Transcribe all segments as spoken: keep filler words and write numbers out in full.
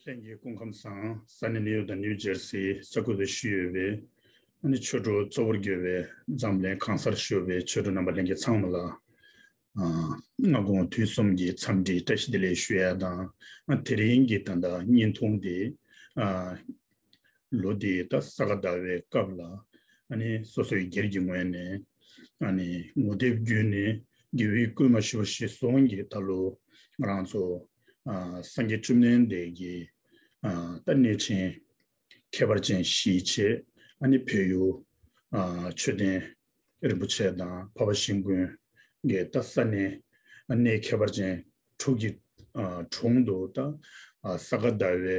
བསྟན་རྒྱས་སྐུ་ཁམས་བཟང་། ས་གནས་ནིའུ་ཡོག་དང་ནིའུ་ཇར་སི་ས་ཁུལ་དུ་བཞུགས་ཡོད་པའི་ཨ་ནི་ཆོས་གྲོགས་གཙོ་བོར་གྱུར་པའི་འཛམ་གླིང་གང་སར་བཞུགས་པའི་ཆོས་གྲོགས་རྣམ་པ་ལྷན་རྒྱས་ཚང་མ་ལ། ཨ། སྔ་དགོང་དུས་གསུམ་གྱི་འཚམས་འདྲིའི་བཀྲ་ཤིས་བདེ་ལེགས་ཞུ་ཡ་དང་། ཨ། དེ་རིང་གི་ད་ལྟ་བརྙན་ཐུང་འདི། ཨ། ལོ་འདིའི་ད་ས་ག་ཟླ་བའི་སྐབས་ལ་ཨ་ནི་སོ་སོའི་སྒེར་གྱི་ངོས་ནས་ཨ་ནི་ངོ་དེབ་བརྒྱུད་ནས་རྒྱལ་བའི་བསྐུལ་མ་ཞུ་བ་གཞིར་བཟུང་གིས་ད་ལོ་ང་རང་ཚོ། ཨ། སངས་རྒྱས་བཅོམ་ལྡན་འདས་ཀྱི། ཨ། ད་གནས་ཆེན་ཁྱད་པར་ཅན་བཞིའི་ཆེད་ཨ་ནི་བལ་ཡུལ། ཨ། མཆོད་རྟེན་རིན་པོ་ཆེ་དང་འཕགས་པ་ཤིང་ཀུན་གྱི་ད་ས་གནས་གནས་ཁྱད་པར་ཅན་དྲུག་གི། ཨ། དྲུང་དུ་ད། ཨ། ས་ག་ཟླ་བའི།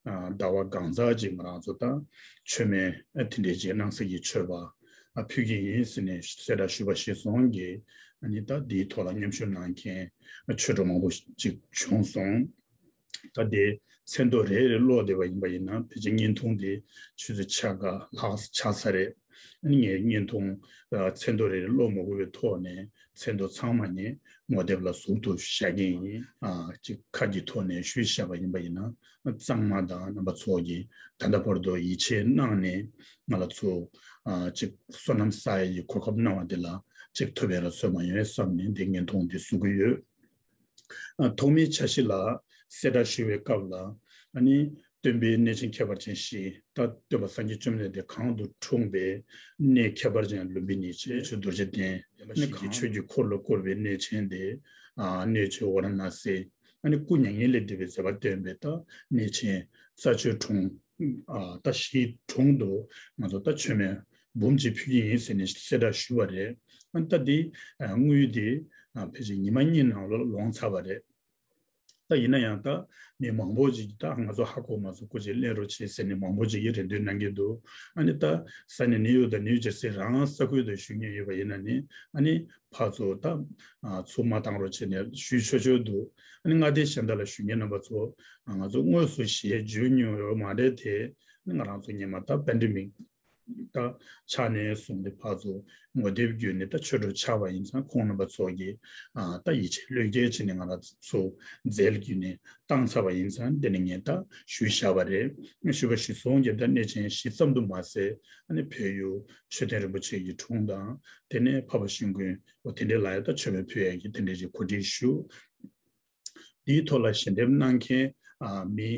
ཨ། ཟླ་བ་གང་ཚར་ཅིག་ང་རང་ཚོ་ད་མཆོད་མེ་དེ་འདྲས་ཅིག་གནང་སའི་མཆོད་པ། ཨ། ཕུལ་གྱི་ཡིན་ཟེར་ནས་གསལ་བསྒྲགས་ཞུས་པ་གཞིར་བཟུང་གིས་ཨ་ནི་ད་འདིའི་ཐོག་ལ་མཉམ་ཞུགས་གནང་མཁན་ཆོས་གྲོགས་མང་པོ་ཅིག་བྱུང་སོང་། ད་དེ་མཚན་ཐོ་རེ་རེ་ཀློག་བསྡད་པ་ཡིན་པ་ཡིན་ན་ཕལ་ཆེར་བརྙན་ཐུང་དེ་ཆུ་ཚོད་ཕྱེད་ཀ་ལྷག་ཆགས་ས་རེད། ཨ་ནི་ངས་བརྙན་ཐུང་། ཨ། མཚན་ཐོ་རེ་རེ་ཀློག་མ་དགོས་པའི་ཐོག་ནས་མཚན་ཐོ་ཚང་མ་ངས་ངོ་དེབ་ལ་ཟུར་དུ་བཞག་གི་ཡིན། ཨ། ཅིག་ཁ་གི་ཐོག་ནས་ཞུས་བཞག་པ་ཡིན་པ་ཡིན་ན་གཙང་མ་དང་རྣམ་པ་ཚོ་གིས་ད་ལྟ་བར་དུ་ཡིད་ཆེས་གནང་ནས་ང་ལ་ཚུར། ཨ། ཅིག་བསོད་ནམས་བསགས་ཡས་ཀྱི་གོ་སྐབས་གནང་བ་དེ་ལ་ཅིག་ཐུགས་ཕན་ལ་གསོས་མ་ཡོང་བསམ་ནས་འདི་བརྙན་ཐུང་འདི་བཟོ་གི་ཡོད། ཨ། ཐོག་མའི་འཆར་གཞི་ལ་གསལ་བསྒྲགས་ཞུ་བའི་སྐབས་ལ་ཨ་ནི་སྟོན་པའི་གནས་ཆེན་ཁྱད་པར་ཅན་བཞི། ད་སྟོན་པ་སངས་རྒྱས་བཅོམ་ལྡན་འདས་གང་དུ་འཁྲུངས་པའི་གནས་ཁྱད་པར་ཅན་ལུམ་བི་ནི་ཆེ་ཆུ་རྡོ་རྗེ་གདན། ཨ་ནི་གང་ཆོས་ཀྱི་འཁོར་ལོ་བསྐོར་བའི་གནས་ཆེན་ཏེ། ཨ། གནས་ཆེན་ཝཱ་ར་ཎ་སི། ཨ་ནི་སྐུ་མྱ་ངན་ལས་འདས་པའི་མཛད་པ་སྟོན་པའི་ད་གནས་ཆེན་རྩྭ་མཆོག་གྲོང་། ཨ། ད་བཞིའི་དྲུང་དུ་ང་ཚོ་ད་མཆོད་མེ་འབུམ་གཅིག་ཕུལ་གྱི་ཡིན་ཟེར་ནས་གསལ་བསྒྲགས་ཞུས་པ་རེད། ཨ་ནི་ད་འདི་དངུལ་འདི་ཕལ་ཆེར་ཉི་མ་གཉིས་ནང་ལོགས་ལོངས་ཚར་བ་རེད། ད་ཡིན་ན་ཡང་ད་མི་མང་པོ་ཅིག་གིས་ད་ང་ཚོ་ཧ་གོ་མ་སོང་། སྐུ་མཁྱེན་ལེན་རོགས་བྱེད་ཟེར་ནས་མང་པོ་ཅིག་གིས་རེ་འདུན་གནང་གི་འདུག་ཨ་ནི་ད་ས་གནས་ནིའུ་ཡོག་དང་ནིའུ་ཇར་སི་རང་ས་ཁུལ་དུ་བཞུགས་མཁན་ཡོད་པ་ཡིན་ན་ནི་ཨ་ནི་ཕར་ཚུར་ད། ཨ། ཚུར་མ་བཏང་རོགས་བྱས་ནས་ཞུས་ཆོག་ཆོག་འདུག་ཨ་ནི་མངའ་སྡེ་གཞན་དག་ལ་བཞུགས་མཁན་རྣམ་པ་ཚོ། ཨ། ང་ཚོ་དངོས་སུ་ཞལ་བརྒྱུད་མྱོང་ཡོད་མ་རེད་དེ། ཨ་ནི་ང་རང་ཚོ་སྔོན་མ་ད་པེན་ཌེ་མིག་ད་ཆགས་ནས་བཟུང་སྟེ་ཕར་ཚུར་ངོ་དེབ་བརྒྱུད་ནས་ད་ཆོས་གྲོགས་ཆགས་པ་ཡིན་ཙང་ཁོང་རྣམ་པ་ཚོ་གིས། ཨ། ད་ཡིད་ཆེས་བློས་འགེལ་བྱས་ནས་ང་རང་ཚོ་རྫས་བརྒྱུད་ནས་བཏང་ཚར་བ་ཡིན་ཙང་དེ་ནི་ངས་ད་ཞུས་བཞག་པ་རེད། ཞུས་པ་གཞིར་བཟུང་གིས་ད་གནས་ཆེན་བཞི་ཙམ་དུ་མ་ཟད་ཨ་ནི་བལ་ཡུལ་མཆོད་རྟེན་རིན་པོ་ཆེ་གི་དྲུང་དང་དེ་ནས་འཕགས་པ་ཤིང་ཀུན། འོ་དེ་འདྲའི་ལ་ཡ་ད་མཆོད་མེ་ཕུལ་ཡ་གི་དེ་འདྲའི་རིགས་གོ་སྒྲིག་ཞུ། དེའི་ཐོག་ལ་ཞལ་འདེབས་གནང་མཁན། ཨ། མི།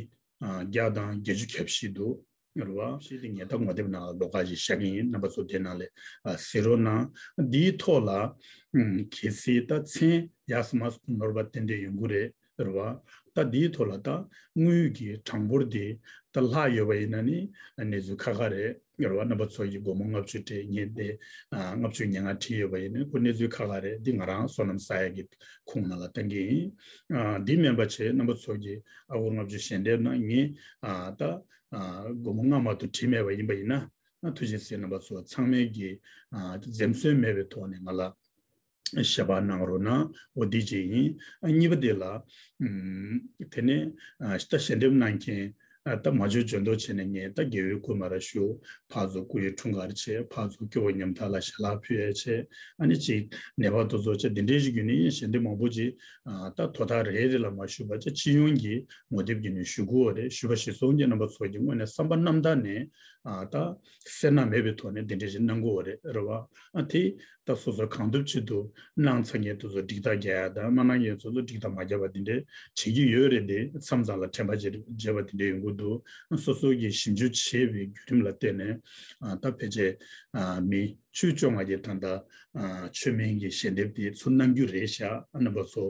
ཨ། བརྒྱ་དང་བརྒྱད་ཅུ་གྱ་བཞི་འདུག་རེད་བ། ཞིག་དེ་ངས་ད་ངོ་དེབ་ནང་ལ་ལོགས་ཀ་ཞིག་བཞག་གི་ཡིན། རྣམ་པ་ཚོ་དེ་ནང་ལ་གཟིགས་རོགས་གནང་། དེའི་ཐོག་ལ། ཨུམ། གལ་སྲིད་ད་མཚན་ཡར་སོང་མར་སོང་ནོར་བ་ཏན་ཏན་ཡོང་གི་རེད། རེད་བ། ད་འདིའི་ཐོག་ལ་ད་དངུལ་གྱི་གྲངས་འབོར་དེ་ད་ལྷག་ཡོད་པ་ཡིན་ན་ནི་གནས་ཚུལ་ཁག་ཁག་རེད། རེད་བ། རྣམ་པ་ཚོ་ཡིས་སྒོར་མོ་ལྔ་བཅུ་སྤྲད་མཁན་དེ། ཨ། ལྔ་བཅུ་ཉེར་ལྔ་བྲིས་ཡོད་པ་ཡིན་ན་ཁོ་གནས་ཚུལ་ཁག་ཁག་རེད། འདི་ང་རང་བསོད་ནམས་བསགས་ཡ་གི་ཁུངས་ནང་ལ་བཏང་གི་ཡིན། ཨ། འདི་མིན་པ་བྱས་རྣམ་པ་ཚོ་གིས་ཨ་སྒོར་ལྔ་བཅུ་ཞལ་འདེབས་གནང་མཁན། ཨ། ད། ཨ། སྒོར་མོ་ལྔ་མ་གཏོགས་བྲིས་མེད་པ་ཡིན་པ་ཡིན་ན། ཨ། ཐུགས་རྗེ་ཆེ། རྣམ་པ་ཚོ་ཚང་མས་ཀྱིས། ཨ། འཛེམ་ཟོན་མེད་པའི་ཐོག་ནས་ང་ལ་ཞལ་པར་གནང་རོགས་གནང་། འོ་འདི་གཅིག་ཡིན། ཨ། གཉིས་པ་དེ་ལ། ཨུམ། དེ་ནས། ཨ། ད་ཞལ་འདེབས་གནང་མཁན། ཨ། ད་མ་འཇོན་འཇོན་མདོག་བྱས་ནས་ངས་ད་རྒྱལ་བའི་བསྐུལ་མ་ར་ཞུ། ཕར་ཚུར་སྐུ་ཡི་འཁྲུངས་སྐར་བྱས། ཕར་ཚུར་སྐྱེ་བོ་ཉམ་ཐག་ལ་ཞལ་ལག་ཕུལ་ཡས་བྱས། ཨ་ནི་ཅིག་ནད་པ་དེ་ཚོ་བྱས། འདི་འདྲའི་ཞིག་བརྒྱུད་ནས་ཞལ་འདེབས་མང་པོ་ཅིག་ཨ། ད་དོ་བདག་རེ་རེ་ལ་མ་ཞུས་པ་བྱས་སྤྱི་ཡོངས་ཀྱི་ངོ་དེབ་བརྒྱུད་ནས་ཞུ་དགོས་པ་རེད། ཞུས་པ་གཞིར་བཟུང་གིས་རྣམ་པ་ཚོ་གིས་དངོས་གནས་བསམ་པ་རྣམ་དག་ནས། ཨ། ད་སེར་སྣ་མེད་པའི་ཐོག་ནས་འདི་འདྲ་ཞིག་གནང་དགོས་པ་རེད། རེད་བ། ཨ། དེ་ད་སོ་སོ་གང་ཐུབ་ཅི་ཐུབ་གནང་ཚར་མཁན་དེ་ཚོ་འགྲིག་རྟགས་རྒྱག་ཡ་དང་། མ་གནང་མཁན་ཚོ་ཚོ་འགྲིག་རྟགས་མ་རྒྱག་པ་འདི་འདྲ་བྱེད་ཀྱི་ཡོད་རེད་དེ། མཚམས་མཚམས་ལ་དྲན་པ་བརྗེད་བརྗེད་པ་འདི་འདྲ་ཡོང་གི་འདུག་ཨ། སོ་སོ་གིས་ཞིབ་འཇུག་བྱས་པའི་བརྒྱུད་རིམ་ལ་བརྟེན་ནས། ཨ། ད་ཕལ་ཆེར། ཨ། མི་བཅུ་བཅོ་ལྔ་གིས་ད་ལྟ། ཨ། མཆོད་མེ་གི་ཞལ་འདེབས་དེ་ཚུར་གནང་རྒྱུ་རེད་ཤག་ཨ། རྣམ་པ་ཚོ་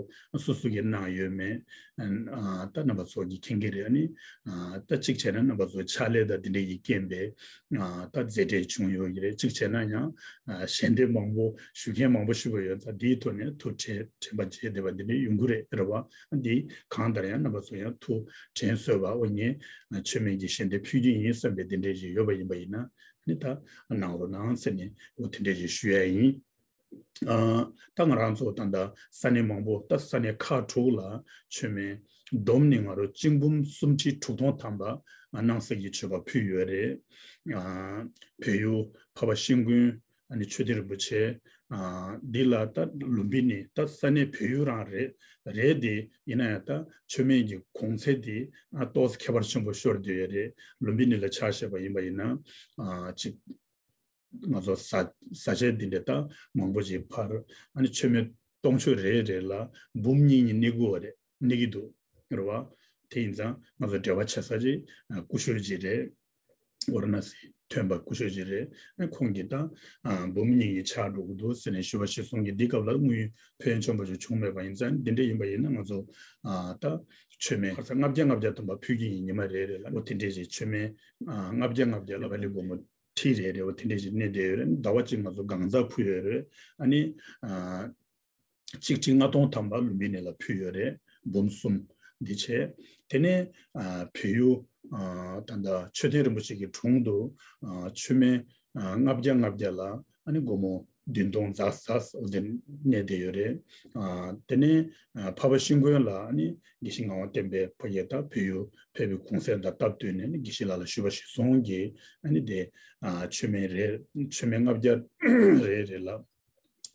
སོ་སོ་གིས་གནང་ཡོད་མེད། ཨ། ད་རྣམ་པ་ཚོ་གིས་མཁྱེན་གྱི་རེད། ཨ་ནི། ཨ། ད་གཅིག་བྱས་ན་རྣམ་པ་ཚོ་ཕྱག་ལས་དང་དེ་འདྲ་ཡི་རྐྱེན་པས། ཨ། ད་མཛད་འཕྲིན་བྱུང་ཡོད་ཀྱི་རེད། གཅིག་བྱས་ན་ཡང་། ཨ། ཞལ་འདེབས་མང་པོ་ཞུ་མཁན་མང་པོ་ཞིག་ཡོད་ཙང་འདིའི་ཐོག་ནས་ཐུགས་དྲན་དྲན་པ་བརྗེད་བསྡད་པ་འདི་འདྲ་ཡོང་གི་རེད། རེད་བ། འདི་གང་ལྟར་ཡང་རྣམ་པ་ཚོ་ཡང་ཐུགས་དྲན་གསོས་པ། འོ་ངས་མཆོད་མེ་གི་ཞལ་འདེབས་ཕུལ་རྒྱུ་ཡིན་བསམ་པའི་འདི་འདྲ་ཞིག་ཡོད་པ་ཡིན་པ་ཡིན་ན། ནི་ད་གནང་རོགས་གནང་ཟེར་ནས་འོ་དེ་འདྲ་ཞིག་ཞུ་ཡ་ཡིན། ཨ། ད་ང་རང་ཚོ་ད་ལྟ་ས་གནས་མང་པོ། ད་ས་གནས་ཁག་དྲུག་ལ་མཆོད་མེ་བསྡོམས་ནས་ང་རང་གཅིག་འབུམ་སུམ་ཁྲི་དྲུག་སྟོང་ཐམ་པ་གནང་སའི་མཆོད་པ་ཕུལ་ཡོད་རེད། ཨ། བལ་ཡུལ་འཕགས་པ་ཤིང་ཀུན། ཨ་ནི་མཆོད་རྟེན་རིན་པོ་ཆེ་ཨ་འདི་ལ་ད་ལུམ་བི་ནི་ད་ས་གནས་བལ་ཡུལ་རང་རེད་རེད་དེ། ཡིན་ན་ཡང་ད་མཆོད་མེ་གི་གོང་ཚད་དེ་ཨ་ཏོག་ཙམ་ཁྱད་པར་ཆེན་པོ་ཤོར་བསྡད་ཡོད་རེད། ལུམ་བི་ནི་ལ་ཆ་བཞག་པ་ཡིན་པ་ཡིན་ན་ཨ་ཅིག་ང་ཚོ་ཟ་ཟ་ཆས་འདི་འདྲ་ད་མང་པོ་ཅིག་འཕར། ཨ་ནི་མཆོད་མེ་སྟོང་མཆོད་རེ་རེ་ལ་འབུམ་གཉིས་གཉིས་གནས་དགོས་པ་རེད། གནས་ཀྱི་འདུག་རེད་བ། དེ་ཡིན་ཙང་ང་ཚོ་འབྲེལ་བ་ཆེ་ས་ཅིག་ཨ་སྐུ་ཞབས་ཅིག་རེད། ཝཱ་ར་ཎ་སི་ཐོན་པ་སྐུ་ཞབས་ཅིག་རེད། ཨ་ཁོང་གིས་ད་ཨ་འབུམ་གཉིས་གཉིས་ཆགས་འགྲོ་གི་འདུག་ཟེར་ནས་ཞུ་བ་ཞུས་སོང་གི། འདི་སྐབས་ལ་དངུལ་ཕན་ཡོན་ཆེན་པོ་ཞིག་བྱུང་མེད་པ་ཡིན་ཙང་། འདི་འདྲ་ཡིན་པ་ཡིན་ན་ང་ཚོ་ཨ་ད་མཆོད་མེ་ཁ་ས་ལྔ་བརྒྱ་ལྔ་བརྒྱ་ཐམ་པ་ཕུལ་གྱི་ཡིན། ཉི་མ་རེ་རེ་ལ་འོ་དེ་འདྲས་ཅིག་མཆོད་མེ་ཨ་ལྔ་བརྒྱ་ལྔ་བརྒྱ་ལ་བ་ལི་སྒོར་མོ་ཁྲི་རེ་རེ་འོ་དེ་འདྲས་ཅིག་གནས་བསྡད་ཡོད་རེད། ཟླ་བ་གཅིག་ང་ཚོ་གང་ཟག་ཕུལ་ཡོད་རེད། ཨ་ནི་ཨ་གཅིག་ཁྲི་ལྔ་སྟོང་ཐམ་པ་ལུམ་བི་ནི་ལ་ཕུལ་ཡོད་རེད། འབུམ་གསུམ་འདི་བྱས། དེ་ནས་ཨ་བལ་ཡུལ་ཨ་ད་ལྟ་མཆོད་རྟེན་རིན་པོ་ཆེ་གི་དྲུང་དུ་ཨ་མཆོད་མེ་ཨ་ལྔ་བརྒྱ་ལྔ་བརྒྱ་ལ་ཨ་ནི་སྒོར་མོ་བདུན་སྟོང་ཛ་ཟ་འོ་དེ་གནས་བསྡད་ཡོད་རེད། ཨ་དེ་ནས་ཨ་འཕགས་པ་ཤིང་ཀུན་ལ་ཨ་ནི་དགེ་བཤེས་ངག་དབང་བསྟན་པའི་ཕ་གིར་ད་བལ་ཡུལ་ཕེབས་པའི་གུང་སེང་དང་སྟབས་བསྟུན་ནས་ཨ་ནི་དགེ་བཤེས་ལགས་ལ་ཞུ་བ་ཞུས་སོང་གི། ཨ་ནི་དེ་ཨ་མཆོད་མེ་རེ་མཆོད་མེ་ལྔ་བརྒྱ་རེ་རེ་ལ་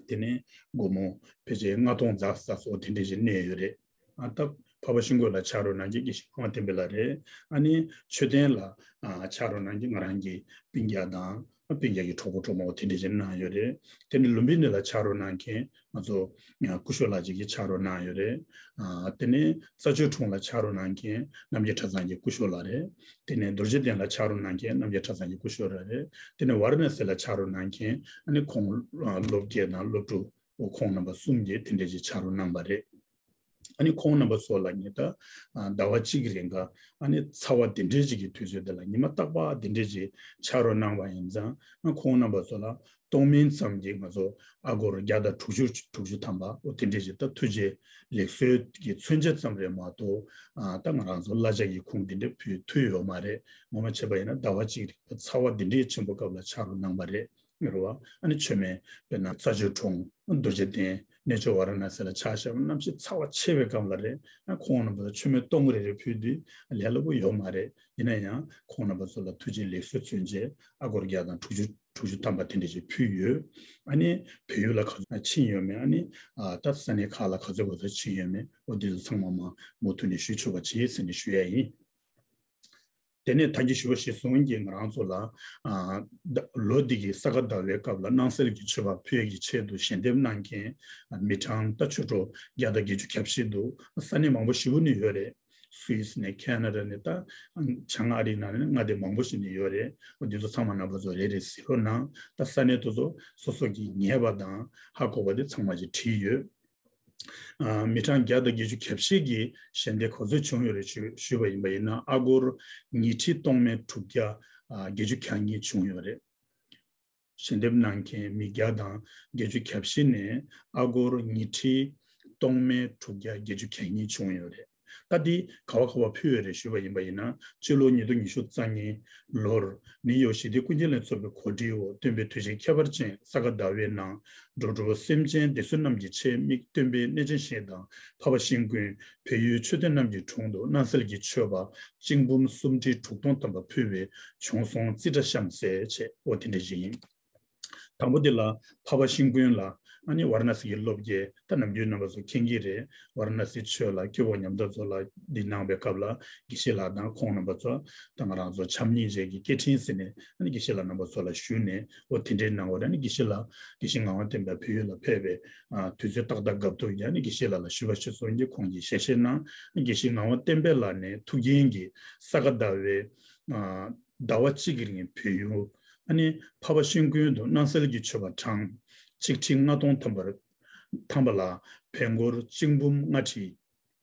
དེ་ནས་སྒོར་མོ་ཕལ་ཆེར་ལྔ་སྟོང་ཛ་ཟ་སོགས་དེ་འདྲས་ཅིག་གནས་ཡོད་རེད། ཨ་ད་འཕགས་པ་ཤིང་ཀུན་ལ་ཕྱག་རོགས་གནང་མཁན་དགེ་བཤེས་ངག་དབང་བསྟན་པ་ལགས་རེད། ཨ་ནི་མཆོད་རྟེན་ལ་ཨ་ཕྱག་རོགས་གནང་མཁན་ང་རང་གི་སྤུན་ཀྱག་དང་ཨ་སྤུན་ཀྱག་གི་གྲོགས་པོ་གྲོགས་མོ་དེ་འདྲས་ཅིག་གནང་ཡོད་རེད། དེ་ནས་ལུམ་བི་ནི་ལ་ཕྱག་རོགས་གནང་མཁན་ང་ཚོ་ཨ་སྐུ་ཞབས་ལགས་ཅིག་གིས་ཕྱག་རོགས་གནང་ཡོད་རེད། ཨ་དེ་ནས་རྩྭ་མཆོག་གྲོང་ལ་ཕྱག་རོགས་གནང་མཁན་རྣམ་རྒྱལ་གྲྭ་ཚང་གི་སྐུ་ཞབས་ལགས་རེད། དེ་ནས་རྡོ་རྗེ་གདན་ལ་ཕྱག་རོགས་གནང་མཁན་རྣམ་རྒྱལ་གྲྭ་ཚང་གི་སྐུ་ཞབས་ལགས་རེད། དེ་ནས་ཝཱ་ར་ཎ་སི་ལ་ཕྱག་རོགས་གནང་མཁན་ཨ་ནི་ཁོང་ཨ་སློབ་དགེ་དང་སློབ་ཕྲུག་འོ་ཁོང་རྣམ་པ་གསུམ་གྱིས་དེ་འདྲས་ཅིག་ཕྱག་རོགས་གནང་པ་རེད། ཨ་ནི་ཁོང་རྣམ་པ་ཚོ་ལ་ངས་ད་ཨ་ཟླ་བ་གཅིག་གི་རིང་ག་ཨ་ནི་ཚ་བ་འདི་འདྲས་ཅིག་གི་དུས་ཚོད་འདི་ལ་ཉི་མ་རྟག་པར་འདི་འདྲས་ཅིག་ཕྱག་རོགས་གནང་བ་ཡིན་ཙང་། ཨ་ཁོང་རྣམ་པ་ཚོ་ལ་སྟོང་མིན་ཙམ་གྱིས་ང་ཚོ་ཨ་སྒོར་བརྒྱ་དང་དྲུག་ཅུ་དྲུག་ཅུ་ཐམ་པ་འོ་དེ་འདྲས་ཅིག་ད་ཐུགས་རྗེ་ལེགས་གསོལ་གྱི་མཚོན་ཆ་ཙམ་རེད་མ་གཏོགས། ཨ་ད་ང་རང་ཚོ་གླ་ཆ་གི་ཁུངས་འདི་འདྲས་ཕུལ་ཐུབ་ཡོད་མ་རེད། ངོ་མ་བྱས་པ་ཡིན་ན་ཟླ་བ་གཅིག་རིང་ག་ཚ་བ་འདི་འདྲས་ཆེན་པོ་སྐབས་ལ་ཕྱག་རོགས་གནང་པ་རེད། རེད་བ། ཨ་ནི་མཆོད་མེ་དཔེར་ན་རྩྭ་མཆོག་གྲོང་རྡོ་རྗེ་གདན་གནས་མཆོག་ཝཱ་ར་ཎ་སི་ལ་ཕྱག་བཞག་པ་གནམ་གཤིས་ཚ་བ་ཆེ་བའི་སྐབས་ལ་རེད། ཨ་ཁོང་རྣམ་པ་ལ་མཆོད་མེ་སྟོང་རེ་རེ་ཕུལ་དུས་ལས་སླ་པོ་ཡོད་མ་རེད། ཡིན་ན་ཡང་ཁོང་རྣམ་པ་ཚོ་ལ་ཐུགས་རྗེ་ལེགས་གསོལ་མཚོན་ཆ་ཨ་སྒོར་བརྒྱ་དང་དྲུག་ཅུ་དྲུག་ཅུ་ཐམ་པ་དེ་འདྲ་ཞིག་ཕུལ་ཡོད། ཨ་ནི་བལ་ཡུལ་ལ་ག་ཚོད་ཕྱིན་ཡོད་མེད། ཨ་ནི་ཨ་ད་ས་གནས་ཁག་ལ་ག་ཚོད་ག་ཚོད་ཕྱིན་ཡོད་མེད། འོ་འདི་ཚོ་ཚང་མ་མ་མུ་མཐུད་ནས་ཞུ་ཆོག་པ་བྱེད་ཟེར་ནས་ཞུ་ཡ་ཡིན། དེ་ནས་ད་གིན་ཞུ་བ་ཞིག་གསུངས་ཀྱི། ང་རང་ཚོ་ལ་ཨ་ད་ལོ་འདི་གི་ས་ག་ཟླ་བའི་སྐབས་ལ་སྣང་གསལ་གྱི་མཆོད་པ་ཕུལ་གྱི་ཆེད་དུ་ཞལ་འདེབས་གནང་མཁན་ཨ་མི་གྲངས་ད་ཆོས་གྲོགས་བརྒྱ་དང་བརྒྱད་ཅུ་གྱ་བཞི་འདུག་ས་གནས་མང་པོ་ཞེ་པོ་ནས་ཡོད་རེད། སུད་སི་ནས་ཁེ་ན་ཌ་ནས་ད་བྱང་ཨ་རིའི་ནང་ནས་མངའ་སྡེ་མང་པོ་ཞིག་ནས་ཡོད་རེད། འོ་འདི་ཚོ་ཚང་མ་རྣམ་པ་ཚོ་རེ་རེ་གཟིགས་རོགས་གནང་། ད་ས་གནས་དེ་ཚོ་སོ་སོ་གི་ངེས་པ་དང་ཧ་གོ་བ་དེ་ཚང་མ་ཅིག་བྲིས་ཡོད། ཨ་མི་གྲངས་བརྒྱ་དང་བརྒྱད་ཅུ་གྱ་བཞི་གིས་ཞལ་འདེབས་ག་ཚོད་བྱུང་ཡོད་རེད་ཞུ་ཞུས་པ་ཡིན་པ་ཡིན་ན། ཨ་སྒོར་ཉིས་ཁྲི་སྟོང་མེད་དྲུག་བརྒྱ་ཨ་བརྒྱད་ཅུ་གྱ་གཉིས་བྱུང་ཡོད་རེད། ཞལ་འདེབས་གནང་མཁན་མི་བརྒྱ་དང་བརྒྱད་ཅུ་གྱ་བཞི་ནས་ཨ་སྒོར་ཉིས་ཁྲི་སྟོང་མེད་དྲུག་བརྒྱ་བརྒྱད་ཅུ་གྱ་གཉིས་བྱུང་ཡོད་རེད། ད་འདི་ག་བ་ག་བ་ཕུལ་ཡོད་རེད་ཞུས་པ་ཡིན་པ་ཡིན་ན། སྤྱི་ལོ་ཉིས་སྟོང་ཉི་ཤུ་རྩ་གཉིས་ལོར་ནིའུ་ཡོག་ཞི་བདེ་ཀུན་མཁྱེན་ལྷན་ཚོགས་པའི་གོ་སྒྲིག་འོག་སྟོན་པའི་དུས་ཆེན་ཁྱད་པར་ཅན་ས་ག་ཟླ་བའི་ནང་འགྲོ་དྲུག་སེམས་ཅན་བདེ་གསོ་རྣམས་ཀྱི་ཆེད་དམིགས་སྟོན་པའི་གནས་ཆེན་ཞིག་དང་། འཕགས་པ་ཤིང་ཀུན་བལ་ཡུལ་མཆོད་རྟེན་རྣམས་ཀྱི་དྲུང་དུ་སྣང་གསལ་གྱི་མཆོད་པ་གཅིག་འབུམ་སུམ་ཁྲི་དྲུག་སྟོང་ཐམ་པ་ཕུལ་བའི་བྱུང་སོང་རྩིས་ཁྲ་བཤམས་གསལ་བྱས། འོ་དེ་འདྲ་ཞིག་ཡིན། དང་པོ་དེ་ལ་འཕགས་པ་ཤིང་ཀུན་ལ་ཨ་ནི་ཝཱ་ར་ཎ་སི་གི་སློབ་དགེ་ད་ནམ་རྒྱུན་རྣམ་པ་ཚོ་མཁྱེན་གྱི་རེད། ཝཱ་ར་ཎ་སི་ཆོས་ལ་སྐྱེ་བོ་ཉམས་ཐག་ཚོ་ལ་འདི་གནང་བའི་སྐབས་ལ་དགེ་བཤེས་ལགས་དང་ཁོང་རྣམ་པ་ཚོ་ད་ང་རང་ཚོ་བྱམས་སྙིང་རྗེ་གི་སྐད་འཕྲིན་ཟེར་ནས་ཨ་ནི་དགེ་བཤེས་ལགས་རྣམ་པ་ཚོ་ལ་ཞུས་ནས་འོ་དེ་འདྲའི་གནང་བ་རེད། ཨ་ནི་དགེ་བཤེས་ལགས་དགེ་བཤེས་ངག་དབང་བསྟན་པ་བལ་ཡུལ་ལ་ཕེབས་པའི་ཨ་དུས་ཚོད་ཏག་ཏག་འགབ་ཐུབ་ཀྱི་ཨ་ནི་དགེ་བཤེས་ལགས་ལ་ཞུ་བ་ཞུས་སོང་གི། ཁོང་གིས་ཞལ་བཞེས་གནང་། དགེ་བཤེས་ངག་དབང་བསྟན་པ་ལགས་ནས་ཐུགས་འགན་གྱིས་ས་ག་ཟླ་བའི་ཨ་ཟླ་བ་གཅིག་གི་རིང་བལ་ཡུལ་ཨ་ནི་འཕགས་པ་ཤིང་ཀུན་དུ་སྣང་གསལ་གྱི་མཆོད་པ་གྲངས་གཅིག་ཁྲི་ལྔ་སྟོང་ཐམ་པར་ཐམ་པ་ལ་བལ་སྒོར་གཅིག་འབུམ་ལྔ་ཁྲི་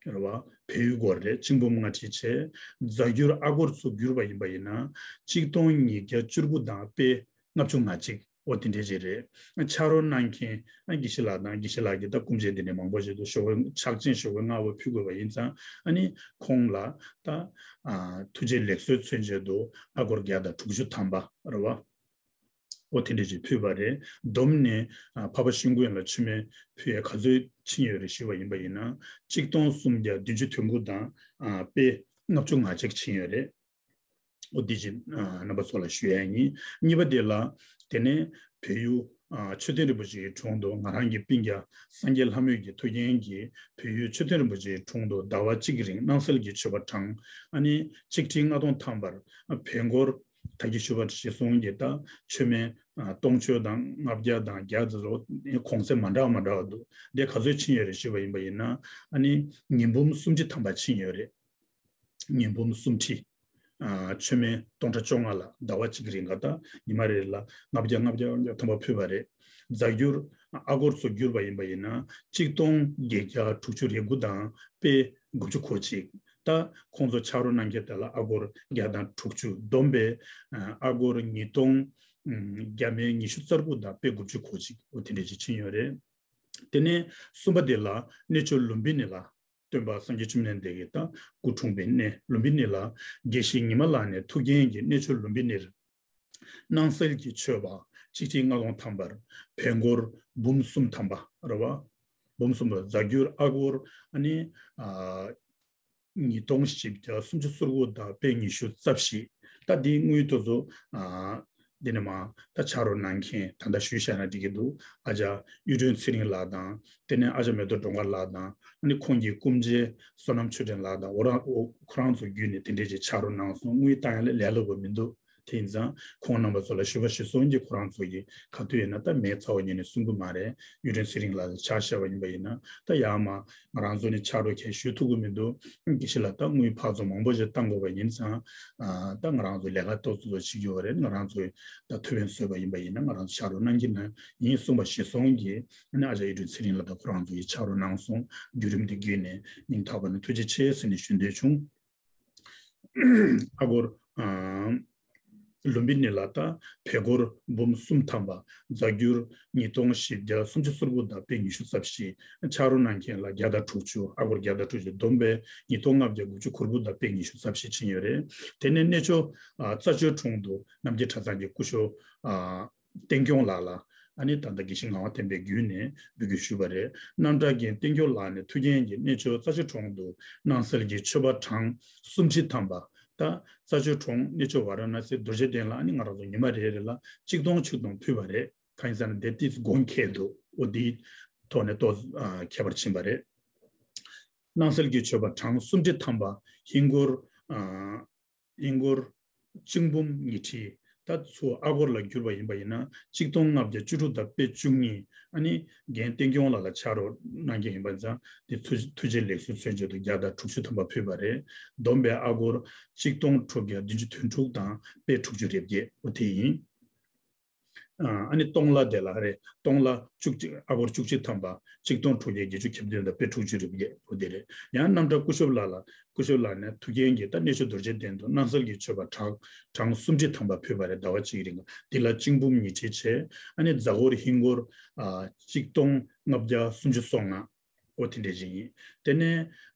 རེད་བ། བལ་ཡུལ་སྒོར་རེད། གཅིག་འབུམ་ལྔ་ཁྲི་བྱས། རྫ་འགྱུར་ཨ་སྒོར་ཚུར་བསྒྱུར་བ་ཡིན་པ་ཡིན་ན་གཅིག་སྟོང་ཉིས་བརྒྱ་བཅུ་དགུ་དང་པེ་ལྔ་བཅུ་ང་གཅིག་འོ་དེ་འདྲས་ཅིག་རེད། ཕྱག་རོགས་གནང་མཁན་ཨ་དགེ་བཤེས་ལགས་དང་། དགེ་བཤེས་ལགས་ཀྱིས་ད་སྐུ་མཆེད་འདི་ནས་མང་པོ་ཞིག་ཏུ་ཞོགས་པའི་ཕྱག་ཆེན་ཞོགས་པའི་སྔ་པོ་ཕུལ་དགོས་པ་ཡིན་ཙང་། ཨ་ནི་ཁོང་ལ་ད་ཨ་ཐུགས་རྗེ་ལེགས་གསོལ་མཚོན་ཆེད་དུ་ཨ་སྒོར་བརྒྱ་དང་དྲུག་ཅུ་ཐམ་པ་རེད་བ། འོ་དེ་འདྲས་ཅིག་ཕུལ་བ་རེད། བསྡོམས་ནས་ཨ་འཕགས་པ་ཤིང་ཀུན་ལ་མཆོད་མེ་ཕུལ་ཡས་ག་ཚོད་ཕྱིན་ཡོད་རེད་ཞུས་པ་ཡིན་པ་ཡིན་ན་གཅིག་སྟོང་སུམ་བརྒྱ་བདུན་ཅུ་དོན་དགུ་དང་ཨ་པེ་ལྔ་བཅུ་ང་གཅིག་ཕྱིན་ཡོད་རེད། འོ་འདི་ཅིག་ཨ་རྣམ་པ་ཚོ་ལ་ཞུ་ཡ་ཡིན། གཉིས་པ་དེ་ལ་དེ་ནས་བལ་ཡུལ་ ཨ་མཆོད་རྟེན་རིན་པོ་ཆེའི་དྲུང་དུ་ང་རང་གི་སྤུན་ཀྱག་སངས་རྒྱས་ལྷ་མོ་གི་ཐུགས་འགན་གྱིས་བོད་ཡུལ་མཆོད་རྟེན་རིན་པོ་ཆེའི་དྲུང་དུ་ཟླ་བ་གཅིག་གི་རིང་སྣང་གསལ་གྱི་མཆོད་པ་དྲངས། ཨ་ནི་གཅིག་ཁྲི་ལྔ་སྟོང་ཐམ་པར་བོན་སྒོར་ད་གིན་ཞུས་པ་ནང་བཞིན་གྱི་ད་མཆོད་མེ་ཨ་སྟོང་མཆོད་དང་ལྔ་བརྒྱ་དང་བརྒྱ་དེ་ཚོ་གོང་ཚད་མ་འདྲ་བ་མ་འདྲ་བ་འདུག་དེ་ག་ཚོད་ཕྱིན་ཡོད་རེད་ཞུས་པ་ཡིན་པ་ཡིན་ན། ཨ་ནི་ཉིས་འབུམ་སུམ་ཁྲི་ཐམ་པ་ཕྱིན་ཡོད་རེད། ཉིས་འབུམ་སུམ་ཁྲི། ཨ་མཆོད་མེ་སྟོང་ཕྲག་བཅོ་ལྔ་ལ་ཟླ་བ་གཅིག་གི་རིང་ག་ད་ཉི་མ་རེ་ལ་ལྔ་བརྒྱ་ལྔ་བརྒྱ་ལྔ་བརྒྱ་ཐམ་པ་ཕུལ་བ་རེད། རྫ་འགྱུར་ཨ་སྒོར་ཚོ་བསྒྱུར་བ་ཡིན་པ་ཡིན་ན་གཅིག་སྟོང་བརྒྱད་བརྒྱ་དྲུག་ཅུ་རེ་དགུ་དང་དཔེ་དགུ་བཅུ་གོ་གཅིག་ད་ཁོང་ཚོ་ཕྱག་རོགས་གནང་མཁན་དེ་ལ་ཨ་སྒོར་བརྒྱ་དང་དྲུག་ཅུ། བསྡོམས་པས་ཨ་སྒོར་ཉིས་སྟོང་བརྒྱ་མེད་ཉི་ཤུ་རྩ་དགུ་དང་དཔེ་དགུ་བཅུ་གོ་གཅིག་འོ་དེ་འདྲ་ཅིག་ཕྱིན་ཡོད་རེད། དེ་ནས་གསུམ་པ་དེ་ལ་གནས་མཆོག་ལུམ་བི་ནི་ལ། སྟོན་པ་སངས་རྒྱས་བཅོམ་ལྡན་འདས་ཀྱི་ད་སྐུ་འཁྲུངས་པའི་གནས་ལུམ་བི་ནི་ལ་དགེ་བཤེས་ཉི་མ་ལགས་ནས་ཐུགས་འགན་གྱིས་གནས་མཆོག་ལུམ་བི་ནིར་སྣང་གསལ་གྱི་མཆོད་པ་གཅིག་ཁྲི་ལྔ་སྟོང་ཐམ་པར་བོན་སྒོར་འབུམ་གསུམ་ཐམ་པ་རེད་བ། འབུམ་གསུམ་པ་རྫ་འགྱུར་ཨ་སྒོར་ཨ་ནི་ཨ་ཉིས་སྟོང་བཞི་བརྒྱ་སུམ་ཅུ་སོ་དགུ་དང་དཔེ་ཉི་ཤུ་རྩ་བཞི། ད་འདི་དངུལ་དེ་ཚོ་ཨ་འདི་ནས་མ་ད་ཕྱག་རོགས་གནང་མཁན་ད་ལྟ་ཞུས་བཞག་ན་འགྲིག་གི་འདུག་ཨ་ཅག་གཡུ་སྒྲོན་ཚེ་རིང་ལགས་དང་དེ་ནས་ཨ་ཅག་མེ་ཏོག་སྒྲོལ་དཀར་ལགས་དང་ཨ་ནི་ཁོང་གི་སྐུ་མཆེད་བསོད་ནམས་ཆོས་སྒྲོན་ལགས་དང་འོ་རང་འོ་ཁོ་རང་ཚོ་བརྒྱུད་ནས་དེ་འདྲས་ཀྱི་ཕྱག་རོགས་གནང་སོང་། དངུལ་བཏང་ཡ་ལས་ལས་སླ་པོ་མི་འདུག་དེ་ཡིན་ཙང་ཁོང་རྣམ་པ་ཚོ་ལ་ཞུ་བ་ཞུ་སོང་གི་ཁོ་རང་ཚོ་གི་ག་དུས་ཡིན་ན་ད་མེད་ཚ་བ་ཉིད་ནས་གསུང་གི་མ་རེད། གཡུ་སྒྲོན་ཚེ་རིང་ལགས་ལ་ཕྱག་བཞག་པ་ཡིན་པ་ཡིན་ན་ད་ཡར་མར་ང་རང་ཚོ་ནས་ཕྱག་རོགས་ཁྱེད་ཞུ་ཐུབ་ཀྱི་མི་འདུག་དགེ་བཤེས་ལགས་ད་དངུལ་ཕར་ཚུར་མང་པོ་ཞིག་བཏང་དགོས་པ་ཡིན་ཙང་ཨ་ད་ང་རང་ཚོ་ལས་ཀ་ཏོག་ཙམ་ཙམ་བྱེད་རྒྱུ་རེད། ང་རང་ཚོས་ད་ཐུབ་ཕན་བཟོས་པ་ཡིན་པ་ཡིན་ན་ང་རང་ཚོ་ཕྱག་རོགས་གནང་གི་ན་ཡིན་གསུངས་པ་ཞུས་སོང་གི་ཨ་ནི་ཨ་ཅག་གཡུ་སྒྲོན་ཚེ་རིང་ལགས་དང་ཁོ་རང་ཚོ་ཡི་ཕྱག་རོགས་གནང་སོང་། བརྒྱུད་རིམ་དེ་བརྒྱུད་ནས་སྙིང་ཐག་པ་ནས་ཐུགས་རྗེ་ཆེ་ཟེར་ནས་ཞུ་འདོད་བྱུང་། ཨ་སྒོར་ཨ་ལུམ་བི་ནི་ལ་ད་བོད་སྒོར་འབུམ་གསུམ་ཐམ་པ། རྫ་འགྱུར་ཉིས་སྟོང་བཞི་བརྒྱ་སུམ་ཅུ་སོ་དགུ་དང་དཔེ་ཉི་ཤུ་རྩ་བཞི། ཕྱག་རོགས་གནང་མཁན་ལ་བརྒྱ་དང་དྲུག་ཅུ། ཨ་སྒོར་བརྒྱ་དང་དྲུག་ཅུ། བསྡོམས་པས་ཉིས་སྟོང་ལྔ་བརྒྱ་དགུ་བཅུ་གོ་དགུ་དང་དཔེ་ཉི་ཤུ་རྩ་བཞི་ཕྱིན་ཡོད་རེད། དེ་ནས་གནས་མཆོག་ཨ་རྩྭ་མཆོག་གྲོང་དུ་རྣམ་རྒྱལ་གྲྭ་ཚང་གི་སྐུ་ཞབས་ཨ་བསྟན་སྐྱོང་ལགས་ལ་ཨ་ནི་ད་ལྟ་དགེ་བཤེས་ངག་དབང་བསྟན་པས་བརྒྱུད་ནས་འབོད་སྐུལ་ཞུས་པ་རེད། རྣམ་གྲྭ་རྒན་བསྟན་སྐྱོང་ལགས་ནས་ཐུགས་འགན་གྱིས་གནས་མཆོག་རྩྭ་མཆོག་གྲོང་དུ་སྣང་གསལ་གྱི་མཆོད་པ་གྲངས་སུམ་ཁྲི་ཐམ་པ། ད་རྩྭ་མཆོག་གྲོང་གནས་མཆོག་ཝཱ་ར་ཎ་སི་རྡོ་རྗེ་གདན་ལ་ཨ་ནི་ང་རང་ཚོ་ཉི་མ་རེ་རེ་ལ་གཅིག་སྟོང་ཆིག་སྟོང་ཕུལ་བ་རེད། གང་ཡིན་ཟེར་ན་དེ་ཏིས་དགོངས་འགལ་འདུག་འོ་དེའི་ཐོག་ནས་ཏོག་ཨ་ཁྱད་པར་ཕྱིན་པ་རེད། སྣང་གསལ་གྱི་མཆོད་པ་གྲངས་སུམ་ཁྲི་ཐམ་པ་ཧིན་སྒོར་ཨ་ཧིན་སྒོར་གཅིག་འབུམ་ཉི་ཁྲི། ད་ཚུར་ཨ་སྒོར་ལ་བསྒྱུར་བ་ཡིན་པ་ཡིན་ན་གཅིག་སྟོང་ལྔ་བརྒྱ་བཅུ་དྲུག་དང་དཔེ་བཅུ་གཉིས། ཨ་ནི་རྒན་བསྟན་སྐྱོང་ལགས་ལ་ཕྱག་རོགས་གནང་མཁན་ཡིན་པ་ཙང་དེ་ཐུགས་ཐུགས་རྗེ་ལེགས་གསོལ་མཚོན་བྱེད་དུ་བརྒྱ་དང་དྲུག་ཅུ་ཐམ་པ་ཕུལ་བ་རེད། བསྡོམས་པས་ཨ་སྒོར་གཅིག་སྟོང་དྲུག་བརྒྱ་བདུན་ཅུ་དོན་དྲུག་དང་དཔེ་དྲུག་ཅུ་རེ་བརྒྱད་འོ་དེ་ཡིན། ཨ་ནི་སྟོང་ལ་དེ་ལ་རེད། སྟོང་ལ་བཅུ་གཅིག་ཨ་སྒོར་བཅུ་གཅིག་ཐམ་པ་གཅིག་སྟོང་དྲུག་བརྒྱ་བརྒྱད་ཅུ་གྱ་བདུན་དང་དཔེ་དྲུག་ཅུ་རེ་བརྒྱད་འོ་དེ་རེད། ཡང་རྣམ་གྲྭ་སྐུ་ཞབས་ལགས་ལ་སྐུ་ཞབས་ལགས་ནས་ཐུགས་འགན་གྱིས་ད་གནས་མཆོག་རྡོ་རྗེ་གདན་དུ་སྣང་གསལ་གྱི་མཆོད་པ་གྲངས་གྲངས་སུམ་ཁྲི་ཐམ་པ་ཕུལ་བ་རེད། ཟླ་བ་གཅིག་རིང་འདི་ལ་གཅིག་འབུམ་ཉི་ཁྲི་བྱས། ཨ་ནི་རྫ་སྒོར་ཧིན་སྒོར་ཨ་གཅིག་སྟོང་ལྔ་བརྒྱ་སུམ་ཅུ་སོ་ལྔ། འོ་དེ་འདྲ་ཞིག་ཡིན། དེ་ནས་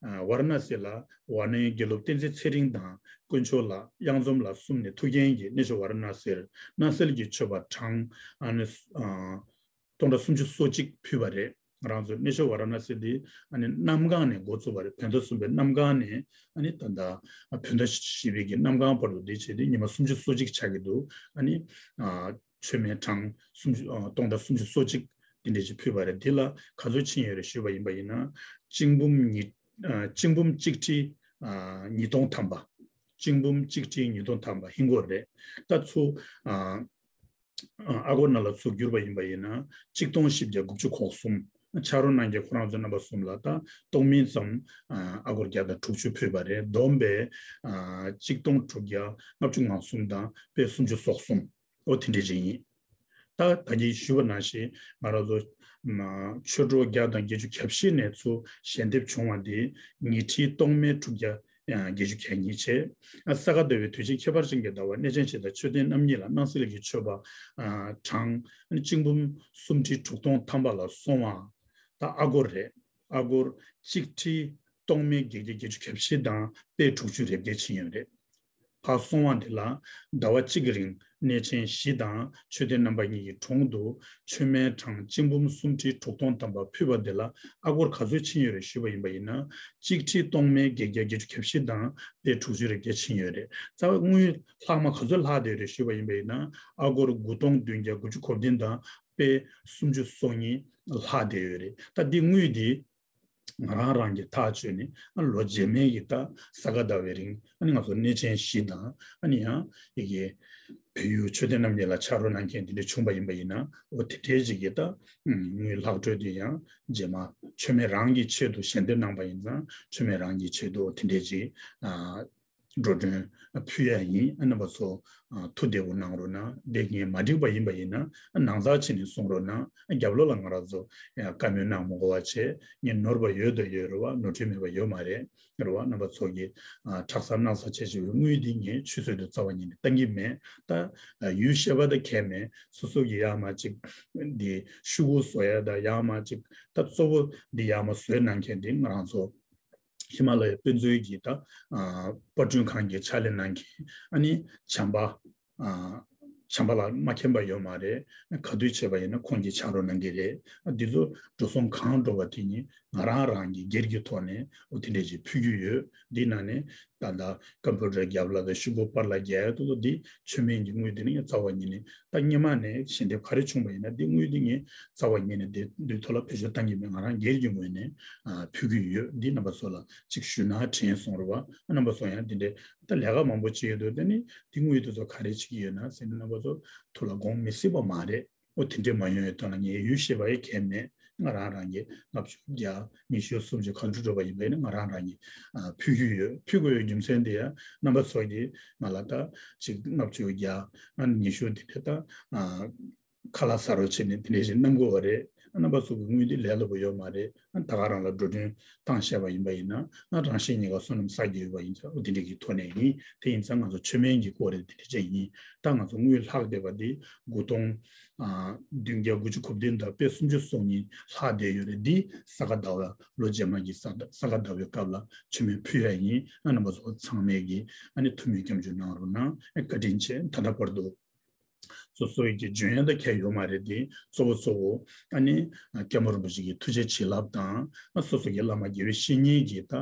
ཝཱ་ར་ཎ་སི་ལ་ཝཱ་ཎའི་དགེ་སློབ་བསྟན་འཛིན་ཚེ་རིང་དང་དཀོན་མཆོག་ལགས་གཡང་འཛོམས་ལགས་གསུམ་ནས་ཐུགས་འགན་གྱིས་གནས་མཆོག་ཝཱ་ར་ཎ་སིར་སྣང་གསལ་གྱི་མཆོད་པ་གྲངས་ཨ་ནི་སྟོང་ཕྲག་སུམ་ཅུ་སོ་གཅིག་ཕུལ་བ་རེད། ང་རང་ཚོ་གནས་མཆོག་ཝཱ་ར་ཎ་སི་འདི་ཨ་ནི་གནམ་གང་ནས་འགོ་བཙུགས་པ་རེད། བོད་ཟླ་གསུམ་པའི་གནམ་གང་ནས་ཨ་ནི་ད་ལྟ་བོད་ཟླ་བཞི་པའི་གི་གནམ་གང་བར་དུ་འདི་བྱས་ཏེ་ཉི་མ་སུམ་ཅུ་སོ་གཅིག་ཆགས་ཀྱི་འདུག་ཨ་ནི་མཆོད་མེ་གྲངས་སུམ་ཅུ་ཨ་སྟོང་ཕྲག་སུམ་ཅུ་སོ་གཅིག་འདི་འདྲ་ཞིག་ཕུལ་བ་རེད། འདི་ལ་ག་ཚོད་ཕྱིན་ཡོད་རེད་ཞུས་པ་ཡིན་པ་ཡིན་ན་གཅིག་འབུམ་ཉིས་ཨ་གཅིག་འབུམ་གཅིག་ཁྲི་ཨ་ཉིས་སྟོང་ཐམ་པ། གཅིག་འབུམ་གཅིག་ཁྲི་ཉིས་སྟོང་ཐམ་པ་ཧིན་སྒོར་རེད། ད་ཚུར་ཨ་ཨ་སྒོར་ནང་ལ་ཚུར་བསྒྱུར་བ་ཡིན་པ་ཡིན་ན་གཅིག་སྟོང་བཞི་བརྒྱ་དགུ་བཅུ་གོ་གསུམ། ཕྱག་རོགས་གནང་མཁན་ཁོ་རང་ཚོ་རྣམ་པ་གསུམ་ལ་ད་སྟོང་མིན་ཙམ་ཨ་སྒོར་བརྒྱ་དང་དྲུག་ཅུ་ཕུལ་བ་རེད། བསྡོམས་པས་ཨ་གཅིག་སྟོང་དྲུག་བརྒྱ་ལྔ་བཅུ་ང་གསུམ་དང་དཔེ་སུམ་ཅུ་སོ་གསུམ། འོ་དེ་འདྲ་ཅིག་ཡིན། ད་ད་གིན་ཞུས་པ་ནང་བཞིན་ང་རང་ཚོ་ཆོས་གྲོགས་བརྒྱ་དང་བརྒྱད་ཅུ་གྱ་བཞི་ནས་ཚུར་ཞལ་འདེབས་བྱུང་བ་འདི་ཉིས་ཁྲི་སྟོང་མེད་དྲུག་བརྒྱ་བརྒྱད་ཅུ་གྱ་གཉིས་བྱས། ས་ག་ཟླ་བའི་དུས་ཆེན་ཁྱད་པར་ཅན་གྱི་ཟླ་བར་གནས་ཆེན་ཆེ་དང་མཆོད་རྟེན་རྣམ་གཉིས་ལ་སྣང་གསལ་གྱི་མཆོད་པ་གྲངས་གཅིག་འབུམ་སུམ་ཁྲི་དྲུག་སྟོང་ཐམ་པ་ལ་སོང་བ། ད་ཨ་སྒོར་རེད། ཨ་སྒོར་གཅིག་ཁྲི་སྟོང་མེད་བརྒྱད་བརྒྱ་བརྒྱད་ཅུ་གྱ་བཞི་དང་དཔེ་དྲུག་ཅུ་རེ་བརྒྱད་ཕྱིན་ཡོད་རེད། ཕར་སོང་བ་འདི་ལ་ཟླ་བ་གཅིག་གི་རིང་གནས་ཆེན་བཞི་དང་མཆོད་རྟེན་རྣམ་པ་གཉིས་ཀྱི་དྲུང་དུ་མཆོད་མེ་གྲངས་གཅིག་འབུམ་སུམ་ཁྲི་དྲུག་སྟོང་ཐམ་པ་ཕུལ་བ་འདི་ལ་ཨ་སྒོར་ག་ཚོད་ཕྱིན་ཡོད་རེད་ཞུས་པ་ཡིན་པ་ཡིན་ན་གཅིག་ཁྲི་སྟོང་མེད་བརྒྱད་བརྒྱ་བརྒྱད་ཅུ་གྱ་བཞི་དང་དཔེ་དྲུག་ཅུ་རེ་བརྒྱད་ཕྱིན་ཡོད་རེད། རྩ་བའི་དངུལ་ལྷག་མ་ག་ཚོད་ལྷག་བསྡད་ཡོད་རེད་ཞུས་པ་ཡིན་པ་ཡིན་ན་ཨ་སྒོར་དགུ་སྟོང་བདུན་བརྒྱ་དགུ་བཅུ་གོ་བདུན་དང་ དཔེ་སུམ་ཅུ་སོ་གཉིས་ལྷག་བསྡད་ཡོད་རེད། ད་འདི་དངུལ་འདི་ང་རང་རང་གི་ཐག་གཅོད་ནས་ཨ་ལོ་རྗེས་མའི་གི་ད་ས་ག་ཟླ་བའི་རིང་ཨ་ནི་ང་ཚོ་གནས་ཆེན་བཞི་དང་ཨ་ནི་ཡང་ཡི་གེ་བལ་ཡུལ་མཆོད་རྟེན་རྣམ་གཉིས་ལ་ཕྱག་རོགས་གནང་མཁན་དེ་འདྲ་བྱུང་པ་ཡིན་པ་ཡིན་ན་འོ་དེ་འདྲའི་ཅིག་གི་ད་དངུལ་ལྷག་འཕྲོས་དེ་ཡང་རྗེས་མ་མཆོད་མེ་རང་གི་ཆེད་དུ་ཞལ་འདེབས་གནང་པ་ཡིན་ཙང་མཆོད་མེ་རང་གི་ཆེད་དུ་འོ་དེ་འདྲའི་ཅིག་ཨ། འགྲོ་གྲོན་ཕུལ་ཡ་ཡིན། རྣམ་པ་ཚོ་ཐུགས་བདེ་པོ་གནང་རོགས་གནང་། དེ་ངས་མ་འགྲིག་པ་ཡིན་པ་ཡིན་ན་ནང་ཚགས་བྱས་ནས་གསུང་རོགས་གནང་། རྒྱབ་ལོགས་ལ་ང་རང་ཚོ་བཀའ་མོལ་གནང་མ་དགོས་པ་བྱས། ངས་ནོར་བ་ཡོད་དང་ཡོད་རེད་བ། ནོར་འཁྲུལ་མེད་པ་ཡོད་མ་རེད་རེད་བ། རྣམ་པ་ཚོ་གིས་ཨ་ཁྲག་གསར་སྣག་གསར་བྱས་བྱས་པའི་དངུལ་འདི་ངས་ཆུད་ཟོས་དུ་རྩ་བ་ཉིད་ནས་བཏང་གི་མེད། ད་ཡུལ་གཞན་པ་དང་ཁྱད་མེད། སོ་སོ་གིས་ཡར་མར་ཅིག་འདི་ཤོག་གུ་བཟོ་ཡ་དང་ཡར་མར་ཅིག་ད་གཙོ་བོ་འདི་ཡར་མར་བཟོས་གནང་མཁན་འདི་ང་རང་ཚོ་ཧི་མ་ལ་ཡའི་དཔེ་མཛོད་ཀྱི་ད་ཨ་པར་སྐྲུན་ཁང་གི་ཕྱག་ལས་གནང་མཁན་ཨ་ནི་བྱམས་པ་ཨ་བྱམས་པ་ལགས་མ་མཁྱེན་པ་ཡོད་མ་རེད། ག་དུས་བྱས་པ་ཡིན་ན་ཁོང་གིས་ཕྱག་རོགས་གནང་གི་རེད། ཨ་འདི་ཚོ་འགྲོ་སོང་གང་འགྲོ་བ་དེ་ཉིད་ང་རང་རང་གི་སྒེར་གྱི་ཐོག་ནས་འོ་དེ་འདྲས་ཅིག་ཕུལ་རྒྱུ་ཡོད། འདི་ནང་ནས་ད་ལྟ་ཀམ་པུ་ཊར་རྒྱབ་ལ་དང་ཤོག་གུ་པར་ལ་རྒྱག་ཡ་དེ་ཚོ་འདི་མཆོད་མེ་གི་དངུལ་དེ་ནི་ངས་རྩ་བ་ཉིད་ནས་ད་སྔོན་མ་ནས་ཞལ་འདེབས་ག་རེ་བྱུང་བ་ཡིན་ན་འདི་དངུལ་འདི་ངས་རྩ་བ་ཉིད་ནས་འདི་འདི་ཐོག་ལ་བེད་སྤྱོད་བཏང་གི་མེད། ང་རང་སྒེར་གྱི་ངོས་ནས་ཨ་ཕུལ་གྱི་ཡོད། འདི་རྣམ་པ་ཚོ་ལ་ཅིག་ཞུ་ན་དྲན་སོང་རེད་བ། རྣམ་པ་ཚོ་ཡང་འདི་འདྲའི་ད་ལས་ཀ་མང་པོ་བྱེད་ཡོད་འདུག་དེ་ནི་འདི་དངུལ་དེ་ཚོ་ག་རེ་བྱེད་ཀྱི་ཡོད་ན་ཟེར་ན་རྣམ་པ་ཚོ་ཐུགས་ལ་དགོངས་མི་སྲིད་པ་མ་རེད། འོ་དེ་འདྲས་མ་ཡོང་བའི་དོན་ལ་ངས་ཡུལ་ཤེས་པ་ཡི་གལ་མེད། ང་རང་རང་གི་ལྔ་བཅུ་བརྒྱ་ཉི་ཤུ་སུམ་ཅུ་ག་ཚོད་འགྲོ་བ་ཡིན་པ་ཡིན་ན་ང་རང་རང་གི་ཨ་ཕུལ་གྱི་ཡོད། ཕུལ་དགོས་ཡོད་རྒྱུ་མཚན་དེ་ཡང་རྣམ་པ་ཚོ་གིས་ང་ལ་ད་ཅིག་ལྔ་བཅུ་བརྒྱ་ཨ་ཉི་ཤུ་དེ་འདྲས་ད་ཨ་ཁ་ལག་ཟ་རོགས་བྱས་ནས་དེ་འདྲས་ཞིག་གནང་དགོས་པ་རེད། རྣམ་པ་ཚོ་གི་དངུལ་འདི་ལས་སླ་པོ་ཡོད་མ་རེད། ད་ག་རང་ལ་འགྲོ་གྲོན་བཏང་བཞག་པ་ཡིན་པ་ཡིན་ན་ང་རང་བཞིན་གཉིས་ཀ་བསོད་ནམས་བསགས་ཀྱི་ཡོད་པ་ཡིན་ཙང་འོ་དེ་འདྲས་ཀྱི་ཐོག་ནས་ཡིན། དེ་ཡིན་ཙང་ང་ཚོ་མཆོད་མེ་གི་སྐོར་རེད། དེ་འདྲས་བྱས་ཡིན། ད་ང་ཚོ་དངུལ་ལྷག་བསྡད་པ་འདི་དགུ་སྟོང་ཨ་བདུན་བརྒྱ་དགུ་བཅུ་གོ་བདུན་དང་དཔེ་སུམ་ཅུ་སོ་གཉིས་ལྷག་བསྡད་ཡོད་རེད། འདི་ས་ག་ཟླ་བ་ལོ་རྗེས་མ་གི་ས་ཟླ་ས་ག་ཟླ་བའི་སྐབས་ལ་མཆོད་མེ་ཕུལ་ཡ་ཡིན། ཨ་རྣམ་པ་ཚོ་ཚང་མས་ཀྱི་ཨ་ནི་ཐུགས་སྨོན་སྐྱབས་འཇུག་གནང་རོགས་གནང་། བཀའ་དྲིན་ཆེ། ད་ལྟ་བར་དུ། སོ་སོའི་གི་འཇོན་ཡ་ད་གལ་ཡོད་མ་རེད་དེ་གཙོ་བོ་གཙོ་བོ་ཨ་ནི་སྐྱབས་མགོན་རིན་པོ་ཆེ་གི་ཐུགས་རྗེ་བྱིན་རླབས་དང་ཨ་སོ་སོ་གི་བླ་མ་དགེ་བའི་བཤེས་གཉེན་གྱི་ད་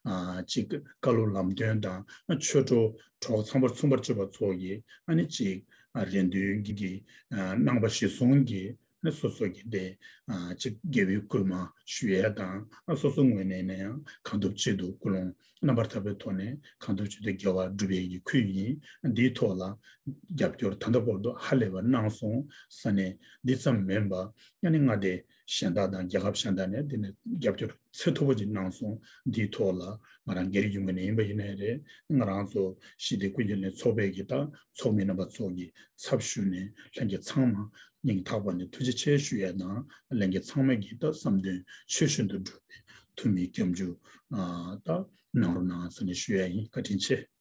ཨ་ཅིག་བཀའ་སློབ་ལམ་སྟོན་དང་ཨ་ཆོས་གྲོགས་གྲོགས་ཚངས་པར་མཚུངས་པར་སྤྱོད་པ་ཚོ་གི་ཨ་ནི་ཅིག་ཨ་རེ་འདུན་གྱི་གི་ཨ་གནང་བ་གཞིར་བཟུང་གི་ཨ་ནི་སོ་སོ་གི་དེ་ཨ་ཅིག་དགེ་བའི་བསྐུལ་མ་ཞུ་ཡ་དང་ཨ་སོ་སོ་ངོས་ནས་ཡིན་ན་ཡང་གང་ཐུབ་ཅི་ཐུབ་ཀུན་སློང་རྣམ་པར་དག་པའི་ཐོག་ནས་གང་ཐུབ་ཅི་ཐུབ་དགེ་བ་སྒྲུབ་པའི་གི་ཁུལ་ཡིན། འདིའི་ཐོག་ལ་རྒྱབ་སྐྱོར་ད་ལྟ་བར་དུ་ཧ་ལས་པ་གནང་སོང་། ས་གནས་འདི་ཙམ་མིན་པ་ཡང་ནི་མངའ་སྡེ་གཞན་དག་དང་རྒྱལ་ཁབ་གཞན་དག་ནས་འདི་ནས་རྒྱབ་སྐྱོར་ཚད་མཐོ་པོ་ཅིག་གནང་སོང་། འདིའི་ཐོག་ལ་ང་རང་སྒེར་གྱི་ངོས་ནས་ཡིན་པ་ཡིན་ནའི་རེད། ང་རང་ཚོ་ཞི་བདེ་སྐུ་ཡོན་ལེན་ཚོགས་པའི་གི་དང་ཚོགས་མི་རྣམ་པ་ཚོ་གི་ཚབ་ཞུས་ནས་ལྷན་རྒྱས་ཚང་མ་སྙིང་ཐག་པ་ནས་ཐུགས་རྗེ་ཆེ་ཞུ་ཡ་དང་ལྷན་རྒྱས་ཚང་མ་གི་ད་བསམ་དོན་ཆོས་བཞིན་དུ་འགྲུབ་པའི་ཐུགས་སྨོན་སྐྱབས་འཇུག་ཨ་ད་གནང་རོགས་གནང་ཟེར་ནས་ཞུ་ཡ་ཡིན། བཀའ་དྲིན་ཆེ།